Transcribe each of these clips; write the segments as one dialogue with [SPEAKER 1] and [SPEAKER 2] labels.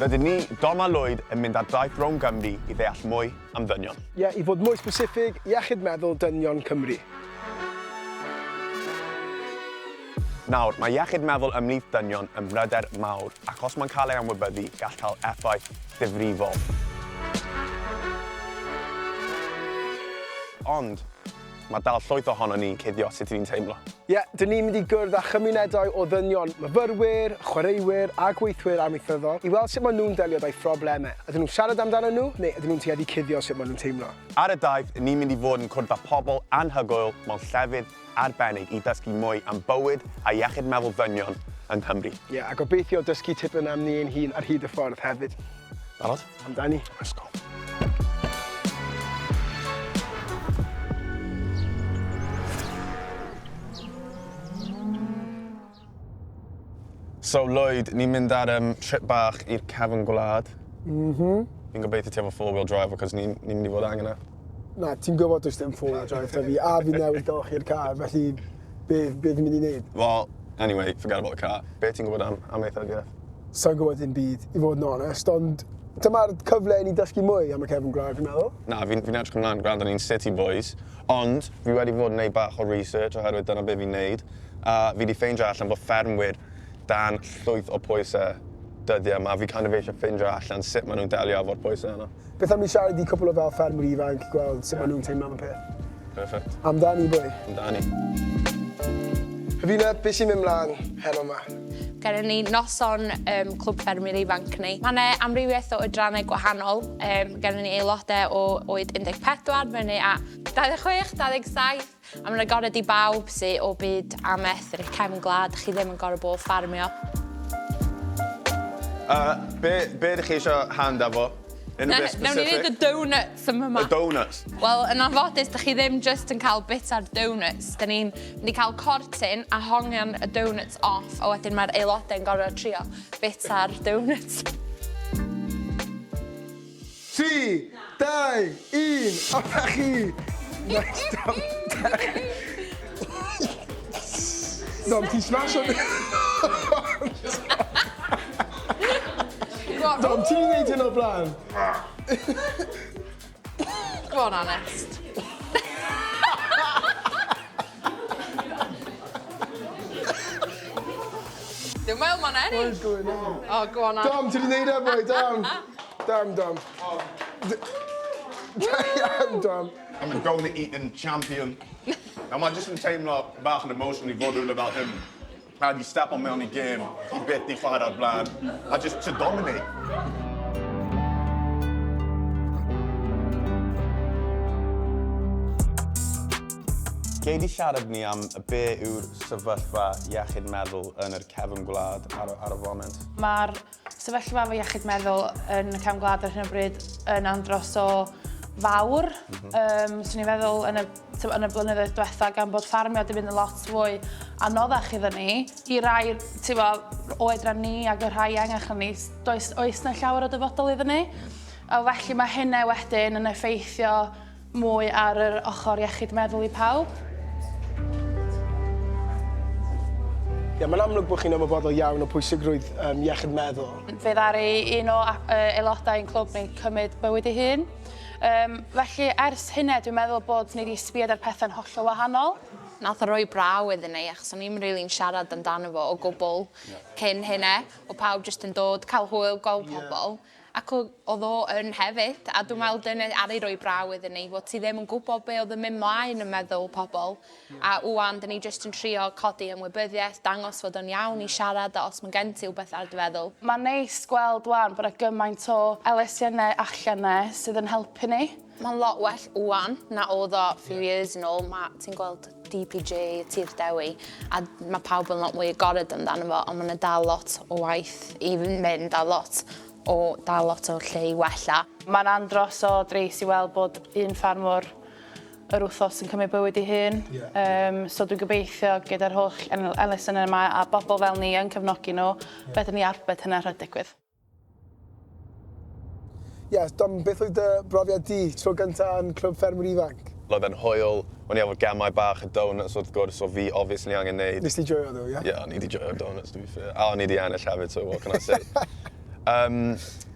[SPEAKER 1] Rydyn ni, Dom a Lwyd, yn mynd ar daith rownd Gymru i ddeall mwy am ddynion.
[SPEAKER 2] Ie, i fod mwy specific, iechyd meddwl dynion Cymru.
[SPEAKER 1] Nawr, mae iechyd meddwl ymhlith dynion yn bryder mawr, ac os mae'n cael ei anwybyddu, gall cael effaith ddifrifol. Ond, mae dal llwyth ohonon ni'n cuddio sut 'y ni'n teimlo.
[SPEAKER 2] Ie, dyn ni'n mynd i gwrdd â chymunedau o ddynion, myfyrwyr, chwaraewyr a gweithwyr amaethyddol i weld sut maen nhw'n delio 'da'u phroblemau. Ydyn nhw'n siarad amdanyn nhw, neu ydyn nhw'n tueddu cuddio sut maen nhw'n teimlo?
[SPEAKER 1] Ar y daith, ni'n mynd i fod yn cwrdd â pobl anhygoel mewn llefydd arbennig i ddysgu mwy am bywyd a iechyd meddwl ddynion yng Nghymru.
[SPEAKER 2] Ie, a gobeithio dysgu tipyn am ni ein hun ar hyd y ffordd hefyd.
[SPEAKER 1] Barod?
[SPEAKER 2] Amdani.
[SPEAKER 1] Let's go. So Lloyd, ni'n mynd ar um, trip bach i'r cefn gwlad.
[SPEAKER 2] Mhm.
[SPEAKER 1] Fi'n gobeithio ti efo four wheel drive achos ni'n ni mynd i fod angen e.
[SPEAKER 2] Na, ti'n gwybod does dim four wheel drive 'da fi, a fi newydd golchi'r car, felly be, be fi'n mynd i wneud?
[SPEAKER 1] Well, anyway, forget about the car. Be ti'n gwybod am, am amaethyddiaeth?
[SPEAKER 2] Sa'n gwybod dim byd, i fod yn onest, ond dyma'r cyfle i ni dysgu mwy am y cefn gwlad, fi'n meddwl.
[SPEAKER 1] Na, fi'n fi edrych ymlaen, gwrando, ni'n city boys, ond fi wedi fod yn neud bach o research oherwydd dyna be fi'n neud, a fi wedi ffeindio allan bod ffermwyr dan llwyth o pwysau dyddiau yma. Fi kind of eisiau ffeindio allan sut maen nhw'n delio efo'r pwysau yna.
[SPEAKER 2] Beth am ni siarad i cwpl o fel ffermwyr ifanc, gweld sut maen nhw'n teimlo am y peth.
[SPEAKER 1] Perfect.
[SPEAKER 2] Amdani, boi.
[SPEAKER 1] Amdani.
[SPEAKER 2] Hefina, beth sy'n mynd mlaen heno 'ma?
[SPEAKER 3] Gennym ni noson um, Clwb Ffermwyr Ifanc ni. Mae yna amrywiaeth o oedrannau gwahanol. Um, gennym ni aelodau o oed 14 fyny a 26, 27. A mae'n agored i bawb sy o byd amaeth yn eich cefn gwlad, chi ddim yn gorfod bod ffarmio.
[SPEAKER 1] Uh, be, be ydych chi eisiau hand efo? Unrhyw beth specific?
[SPEAKER 3] Nawn ni wneud y donuts yma.
[SPEAKER 1] Y donuts?
[SPEAKER 3] Wel, yn anffodus, dych chi ddim just yn cael bit ar donuts. Dyn ni'n mynd i cael cortyn a hongian y donuts off, a wedyn mae'r aelodau'n gorfod trio bit ar donuts.
[SPEAKER 2] 3, 2, 1, off â chi! Nice, Dom. Dom, ti'n smasho... Dom, ti'n gwneud hyn o'r blaen?
[SPEAKER 3] Go on, Anest. Dwi'n meddwl mae'n ennill.
[SPEAKER 2] What is going on?
[SPEAKER 3] Oh, go on,
[SPEAKER 2] Dom, ti wedi gwneud e, boi, Dom. Dom, Dom. Da iawn, Dom.
[SPEAKER 1] I'm a donut eating champion. A mae jyst yn teimlo bach yn emotional i fod rhywle fel hyn. A di step on mewn i gêm, i byth di chwarae o'r blaen. A just to dominate. Gei di siarad ni am be yw'r sefyllfa iechyd meddwl yn yr cefn gwlad ar, ar y foment?
[SPEAKER 4] Mae'r sefyllfa efo iechyd meddwl yn y cefn gwlad ar hyn o bryd yn andros o fawr. Mm -hmm. um, swn i'n feddwl yn y, yn y blynyddoedd diwetha gan bod ffarmio wedi mynd yn lot fwy anoddach iddyn ni. I rai bo, oedran ni ac y rhai iengach na ni, does, oes na llawer o dyfodol iddyn ni. A felly mae hynna wedyn yn effeithio mwy ar yr ochr iechyd meddwl i pawb.
[SPEAKER 2] Ie, mae'n amlwg bod chi'n ymwybodol iawn o pwysigrwydd um, iechyd meddwl.
[SPEAKER 4] Fe ddaru un o aelodau ein clwb ni'n cymryd bywyd ei hun. Um, felly ers hynna dwi'n meddwl bod ni wedi sbied ar pethau'n hollol wahanol.
[SPEAKER 3] Nath o roi braw iddyn ni achos o'n i'm rili'n siarad amdano fo o gwbl cyn hynna. O pawb jyst yn dod, cael hwyl, gweld pobl. Ac oedd o yn hefyd, a dwi'n meddwl dyna ar ei roi braw iddyn ni, fod ti ddim yn gwybod be oedd yn mynd mlaen yn meddwl pobl. A ŵan, dyn ni jyst yn trio codi ymwybyddiaeth, dangos fod o'n iawn i siarad a os mae gen ti wbeth ar dy feddwl.
[SPEAKER 4] Mae'n neis gweld ŵan bod 'na gymaint o elusennau allan 'na sydd yn helpu ni.
[SPEAKER 3] Mae'n lot well ŵan na oedd o few years yn ôl. Ma', ti'n gweld DPJ, Tir Dewi, a mae pawb yn lot mwy agored amdano fo, ond mae 'na dal lot o waith i mynd a lot o, dal lot o lle i wella.
[SPEAKER 4] Mae'n andros o dris i weld bod un ffarmwr yr wthos yn cymryd bywyd ei hun.
[SPEAKER 2] Yeah.
[SPEAKER 4] Um, so dwi'n gobeithio gyda'r holl elusennau yma a bobl fel ni yn cefnogi nhw, yeah. fedrwn ni arbed hynna rhag digwydd.
[SPEAKER 2] Ie, yeah, Dom, beth oedd dy brofiad di tro gynta yn Clwb Ffermwyr Ifanc?
[SPEAKER 1] Roedd e'n hwyl, o'n i efo gemau bach y donuts wrth gwrs, o fi obviously angen neud.
[SPEAKER 2] Nes ti joio ddo, ie?
[SPEAKER 1] Yeah? Ie, yeah, o'n i di joio donuts, to be fair. A o'n i di ennill hefyd, so what can I say?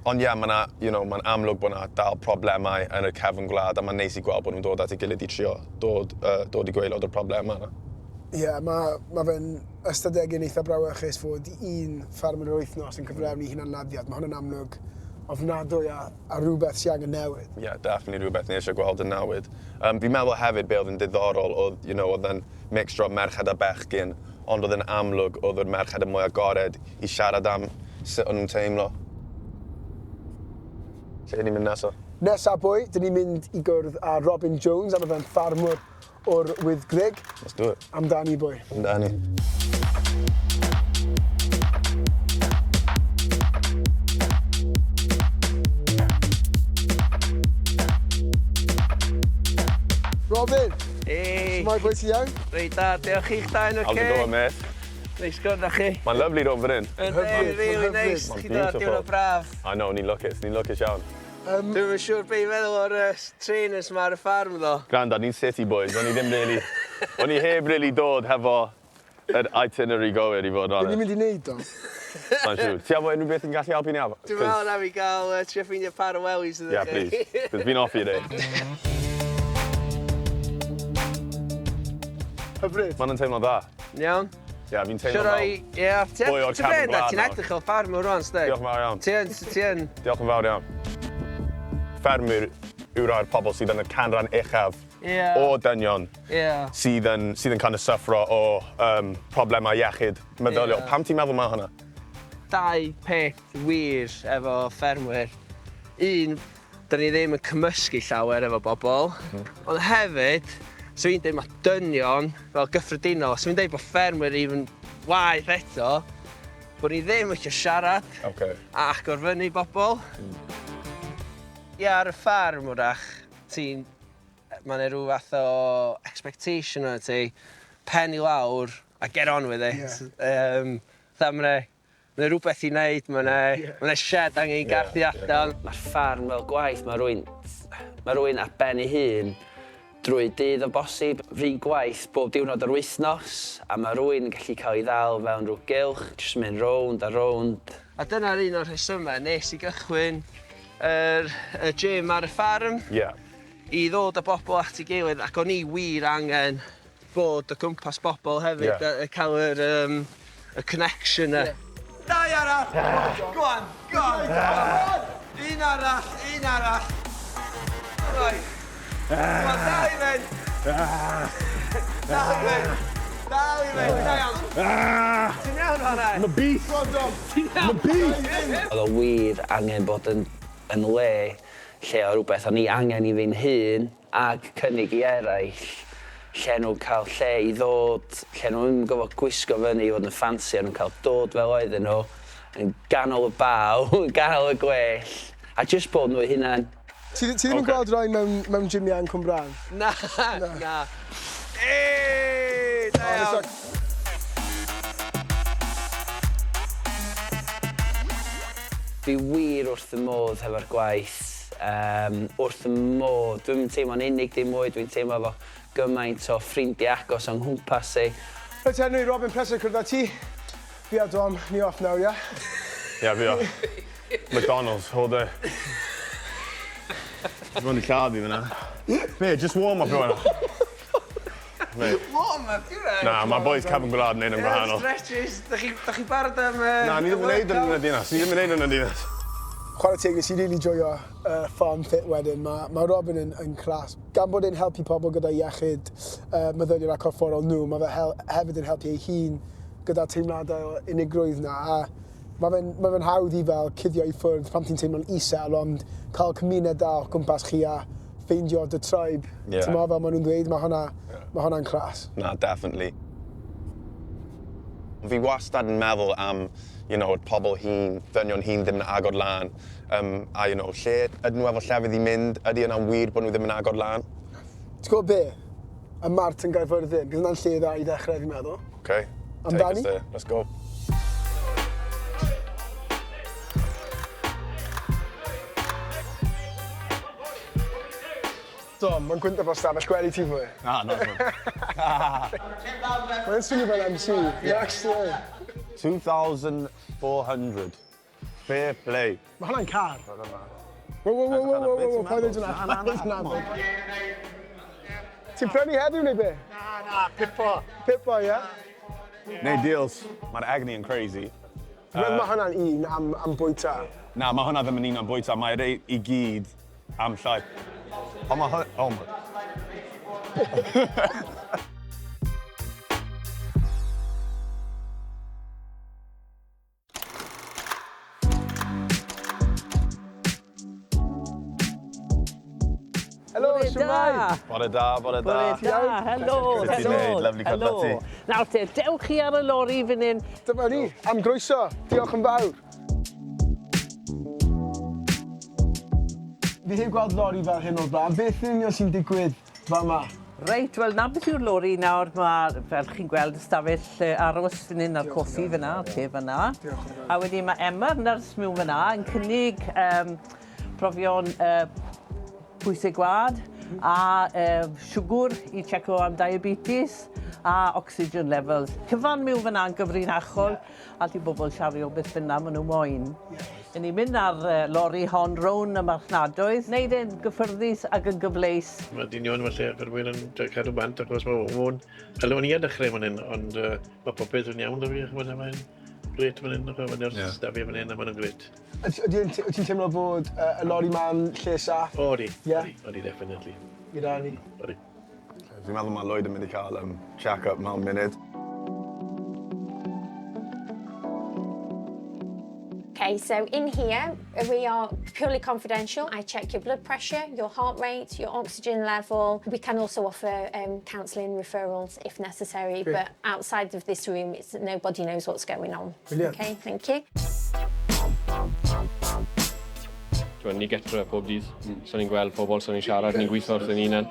[SPEAKER 1] Ond ie, yeah, mae'n you know, ma amlwg bod 'na dal problemau yn y cefn gwlad a mae'n neis i gweld bod nhw'n dod at ei gilydd i trio dod i gwaelod o'r problemau yna.
[SPEAKER 2] Ie, yeah, mae ma fe'n ystadegyn eitha brawychus fod un ffermwr yr wythnos yn cyflawni hunanladdiad. Mae hwn yn amlwg ofnadwy a rhywbeth sy'n angen newid.
[SPEAKER 1] Ie, yeah, definitely rhywbeth ni eisiau gweld yn newid. Fi'n meddwl hefyd be oedd yn diddorol oedd, oedd yn mixture o merched a bechgyn, ond oedd yn amlwg oedd yr merched yn mwy agored i siarad am sut o'n nhw'n teimlo. Lle ni'n mynd nesaf?
[SPEAKER 2] Nesa, boi, dyn ni'n mynd i gwrdd â Robin Jones, a mae fe'n ffarmwr o'r Wyddgrug.
[SPEAKER 1] Let's do it.
[SPEAKER 2] Amdani, boi.
[SPEAKER 1] Amdani.
[SPEAKER 2] Robin!
[SPEAKER 5] Hey!
[SPEAKER 2] Shwmae, boi, ti iawn?
[SPEAKER 5] Reit da, diolch i'ch dau'n oce?
[SPEAKER 1] How's it going, mate?
[SPEAKER 5] Neis gwrdd â chi.
[SPEAKER 1] Mae'n lovely dod fan hyn.
[SPEAKER 5] Yndi, really nice.
[SPEAKER 1] Mae'n
[SPEAKER 5] Chi dod,
[SPEAKER 1] beautiful.
[SPEAKER 5] diwrnod braf.
[SPEAKER 1] I know, ni'n lwcus, ni'n lwcus iawn.
[SPEAKER 5] Dwi'm yn siŵr be i feddwl o'r trainers ma ar y ffarm ddo.
[SPEAKER 1] Granda, ni'n city boys, o'n i ddim really... O'n i heb really dod hefo yr itinerary gywir i fod
[SPEAKER 2] Be ni'n
[SPEAKER 1] honest.
[SPEAKER 2] mynd i wneud, Dom?
[SPEAKER 1] Sa'n siŵr. Ti efo unrhyw beth yn gallu helpu ni efo?
[SPEAKER 5] Dwi'n meddwl na fi gael trio ffeindio par o wellies iddo
[SPEAKER 1] Yeah, please. Cos fi'n off i dde.
[SPEAKER 2] Hyfryd.
[SPEAKER 1] Mae'n teimlo dda.
[SPEAKER 5] Iawn.
[SPEAKER 1] Ie, fi'n teimlo
[SPEAKER 5] Siwr o'i...
[SPEAKER 1] fel...
[SPEAKER 5] Ie, ti
[SPEAKER 1] Boi o'r
[SPEAKER 5] ti'n
[SPEAKER 1] cefn
[SPEAKER 5] bryd na,
[SPEAKER 1] gwlad
[SPEAKER 5] ti'n
[SPEAKER 1] nawr.
[SPEAKER 5] edrych fel ffarmwr rwan, sdi?
[SPEAKER 1] Diolch yn fawr iawn.
[SPEAKER 5] Ti yn, ti yn.
[SPEAKER 1] Diolch yn fawr iawn. Ffermwyr yw rhai'r pobl sydd yn y canran uchaf o dynion sydd yn kind of suffro o problemau iechyd meddyliol. Pam ti'n meddwl mae hwnna?
[SPEAKER 5] Dau peth wir efo ffermwyr. Un, da ni ddim yn cymysgu llawer efo bobl, ond hefyd, so fi'n dweud mae dynion, fel gyffredinol, so fi'n dweud bod ffermwyr even waeth eto, bod ni ddim eisiau siarad a agor fyny bobl. Ie, ar y ffarm wrach, ti'n... Mae yna rhyw fath o expectation o'n ti, pen i lawr a get on with it. Fatha ma' 'na rhywbeth i wneud, ma' 'na ma' 'na shed angen i garthu allan.
[SPEAKER 6] Mae'r ffarm fel gwaith, mae rhywun ar ben ei hun drwy dydd o bosib. Rhan gwaith bob diwrnod o'r wythnos, a mae rhywun yn gallu cael ei ddal fewn rhyw gylch, jyst mynd rownd a rownd.
[SPEAKER 5] A dyna'r un o'r rhesymau nes i gychwyn y gym ar y ffarm. I ddod â bobl at ei gilydd, ac o'n i wir angen bod o gwmpas bobl hefyd, a cael y connection 'na. Dau arall! Go on, go on, go on! Un arall, un arall. Right. Go on, dal i fynd. Dal i fynd. Dal i fynd, da iawn. Ti'n iawn fan'na?
[SPEAKER 1] I'm a beast!
[SPEAKER 5] Ti'n iawn?
[SPEAKER 1] I'm a beast!
[SPEAKER 6] Oedd o wir angen bod yn le lle o rhywbeth o'n i angen i fi'n hun ac cynnig i eraill, lle nhw'n cael lle i ddod, lle nhw'n gorfod gwisgo fyny i fod yn ffansi, a nhw'n cael dod fel oedden nhw, yn ganol y baw, yn ganol y gwell, a jyst bod nhw eu hunain.
[SPEAKER 2] Ti ddim yn gweld rai mewn gymiau yn Cwmbran?
[SPEAKER 5] Na, na. Ei, da iawn.
[SPEAKER 6] Fi wir wrth y modd hefo'r gwaith, wrth y modd. Dwi'm yn teimlo'n unig dim mwy, dwi'n teimlo efo gymaint o ffrindiau agos o'n nghwmpas i.
[SPEAKER 2] Reit, Henry, Robin, pleser cwrdd â ti. Fi a Dom, ni off nawr, ie?
[SPEAKER 1] Ie, fi off. McDonald's, all day. Dwi'n mynd i lladd fi fyna. Be, just warm up yw hwnna.
[SPEAKER 5] Warm up, yw e?
[SPEAKER 1] Na, mae boys cefn gwlad yn neud yn gwahanol.
[SPEAKER 5] Stretches, da chi barod am
[SPEAKER 1] Na, ni ddim yn neud yn y dinas. Ni ddim yn neud yn y dinas.
[SPEAKER 2] Chwarae teg, nes i really joio Farm Fit wedyn. Mae Robin yn class. Gan bod e'n helpu pobl gyda iechyd meddyliol a corfforol nhw, mae fe hefyd yn helpu ei hun gyda teimladau o unigrwydd na. A mae fe'n ma fe hawdd i fel cuddio i ffwrdd pan ti'n teimlo'n isel, ond cael cymuned da o gwmpas chi a ffeindio dy tribe. Ti'n meddwl fel maen nhw'n dweud, mae hwnna, ma hwnna'n class.
[SPEAKER 1] Na, definitely. Fi wastad yn meddwl am, y pobl hŷn, ddynion hŷn ddim yn agor lan. A lle ydyn nhw efo llefydd i mynd, ydy yna'n wir bod nhw ddim yn agor lan?
[SPEAKER 2] Ti'n gwybod be? Y Mart yn Gaerfyrddin, bydd hwnna'n lle dda i ddechrau, fi'n meddwl.
[SPEAKER 1] Okay.
[SPEAKER 2] Amdani?
[SPEAKER 1] Take us there. Let's go.
[SPEAKER 2] Dom, mae'n gwynto fel stafell gwely ti fwy.
[SPEAKER 1] Na, no.
[SPEAKER 2] Mae'n swnio fel MC. Yeah. Actually.
[SPEAKER 1] 2,400. Fair play.
[SPEAKER 2] Mae hwnna'n car. Wo, wo, wo, wo, wo, wo, wo, paid dweud hwnna.
[SPEAKER 1] Na, na, na, come on.
[SPEAKER 2] Ti'n prynu heddiw neu be?
[SPEAKER 7] Na, na, Pippo.
[SPEAKER 2] Pippo, ie?
[SPEAKER 1] Neu deals. Mae'r egni yn crazy.
[SPEAKER 2] Mae hwnna'n un am bwyta.
[SPEAKER 1] Na, mae hwnna ddim yn un am bwyta. Mae rei i gyd am llaeth. Ond mae hwnna... Oh my...
[SPEAKER 2] Helo, shwmae?
[SPEAKER 1] Bore da, bore da.
[SPEAKER 8] Bore da, helo,
[SPEAKER 1] Sut ti'n
[SPEAKER 8] helo.
[SPEAKER 1] neud? Lovely cwrdd â ti.
[SPEAKER 8] Nawr te, dewch chi ar y lori fan hyn.
[SPEAKER 2] Dyma ni, am groeso. Diolch yn fawr. Fi heb gweld lori fel hyn o'r blaen. Beth yn union sy'n digwydd fel yma?
[SPEAKER 8] Reit, wel, na beth yw'r lori nawr, mae, fel chi'n gweld, ystafell aros fan hyn a'r coffi fyna, te fyna. A wedyn mae Emma'r nyrs mewn fyna yn cynnig profion pwysau gwad a siwgr i checo am diabetes a oxygen levels. Cyfan mewn fyna yn gyfrinachol, a di bobl siario beth bynnag maen nhw moyn. Yn ni'n mynd ar lori hon rown y marchnadoedd, wneud e'n gyffyrddus ac yn gyfleus.
[SPEAKER 7] Mae dynion falle ffermwyr yn cadw bant achos mae hwn, fel o'n i yn dechrau fan hyn, ond mae popeth yn iawn da fi, ch'mod, a mae'n grêt fan hyn, ch'mod, mae nyrs da fi fan hyn a maen nhw'n grêt.
[SPEAKER 2] Wyt ti'n teimlo fod y lori ma'n lle saff?
[SPEAKER 7] O, odi,
[SPEAKER 2] Ie?
[SPEAKER 7] odi, odi, definitely.
[SPEAKER 2] Gyda ni.
[SPEAKER 7] Odi.
[SPEAKER 1] Fi'n meddwl mae Lloyd yn mynd i cael check-up mewn munud.
[SPEAKER 9] Okay, so in here, we are purely confidential. I check your blood pressure, your heart rate, your oxygen level. We can also offer counselling referrals if necessary,
[SPEAKER 2] Great.
[SPEAKER 9] but outside of this room, nobody knows what's going on.
[SPEAKER 2] Brilliant.
[SPEAKER 9] Okay, thank you.
[SPEAKER 10] T'wod, ni getre pob dydd, so ni'n gweld pobl, so ni'n siarad, ni'n gweithio wrth ein hunain.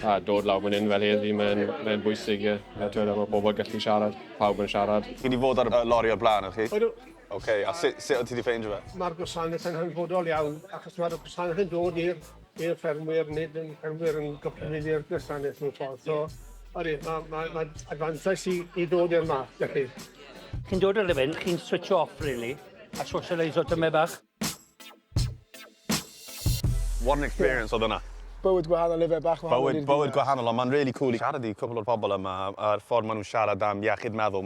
[SPEAKER 10] A dod lawr fan hyn fel heddi, mae'n bwysig, ie. T'wod, mae pobl gallu siarad, pawb yn siarad.
[SPEAKER 1] Chi wedi fod ar y lori o'r blaen, ydych chi?
[SPEAKER 7] Odw.
[SPEAKER 1] Oce, a sut o't ti wedi ffeindio fe?
[SPEAKER 7] Mae'r gwasanaeth yn hanfodol iawn, achos mae'r gwasanaeth yn dod i'r ffermwyr, nid yn ffermwyr yn gorfod mynd i'r gwasanaeth mewn ffordd. So, odi, mae adfantais i ddod i'r math, felly.
[SPEAKER 11] Chi'n dod ar y fynd, chi'n switch off, really, a socialise o tymed bach.
[SPEAKER 1] What an experience oedd hwnna.
[SPEAKER 2] Bywyd gwahanol ife, bach wahanol
[SPEAKER 1] Bywyd,
[SPEAKER 2] i'r
[SPEAKER 1] bywyd
[SPEAKER 2] ddinas.
[SPEAKER 1] gwahanol, ond mae'n really cool i siarad i cwpl o'r pobl yma, a'r ffordd maen nhw'n siarad am iechyd meddwl.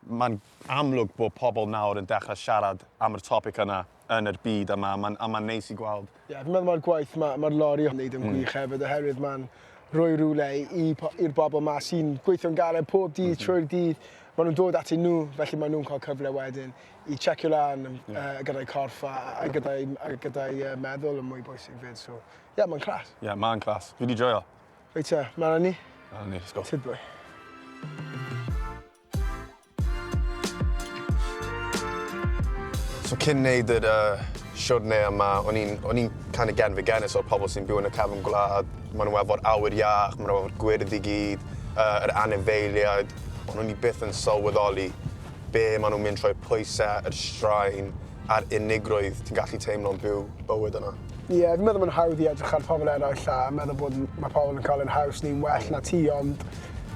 [SPEAKER 1] Mae'n amlwg bod pobl nawr yn dechrau siarad am yr topic yna yn yr byd yma, a mae'n neis i gweld.
[SPEAKER 2] Ie, fi'n meddwl mae'r gwaith mae'r lori yn wneud yn gwych hefyd, oherwydd mae'n rhoi rhywle i'r bobl ma sy'n gweithio'n galed pob dydd, trwy'r dydd. Maen nhw'n dod atyn nhw, felly maen nhw'n cael cyfle wedyn i checio lan gyda'i corff a gyda'i meddwl yn mwy bwysig fyd. So, ie, yeah, mae'n class.
[SPEAKER 1] Ie, yeah, mae'n class. Fi wedi joio.
[SPEAKER 2] Reit te, mae'n ni.
[SPEAKER 1] Na ni, let's go.
[SPEAKER 2] Tyd bwy.
[SPEAKER 1] So cyn neud yr siwrne yma, o'n i'n kind of genfigennus o'r pobl sy'n byw yn y cefn gwlad. Maen nhw efo'r awyr iach, maen nhw efo'r gwyrdd i gyd, yr anifeiliaid. Ond o'n i byth yn sylweddoli be maen nhw'n mynd trwy'r pwysau, yr straen a'r unigrwydd ti'n gallu teimlo'n byw bywyd yna.
[SPEAKER 2] Ie, yeah, fi'n meddwl mae'n hawdd i edrych ar pobl eraill a meddwl bod mae pobl yn cael yn haws neu'n well na ti, ond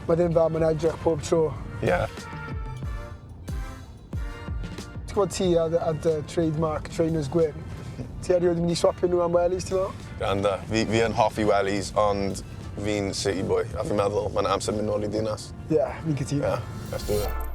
[SPEAKER 2] mae ddim fel mae'n edrych pob tro.
[SPEAKER 1] Ie. Yeah.
[SPEAKER 2] Ti'n gwybod ti a dy trademark trainers gwyn? Ti erioed yn mynd i swapio nhw am wellies, ti'n meddwl?
[SPEAKER 1] Gwranda, fi yn hoffi wellies, ond fi'n city boy, a fi'n meddwl mae'n amser mynd nôl i ddinas.
[SPEAKER 2] Ie, yeah, fi'n cytuno.
[SPEAKER 1] Yeah, let's do it.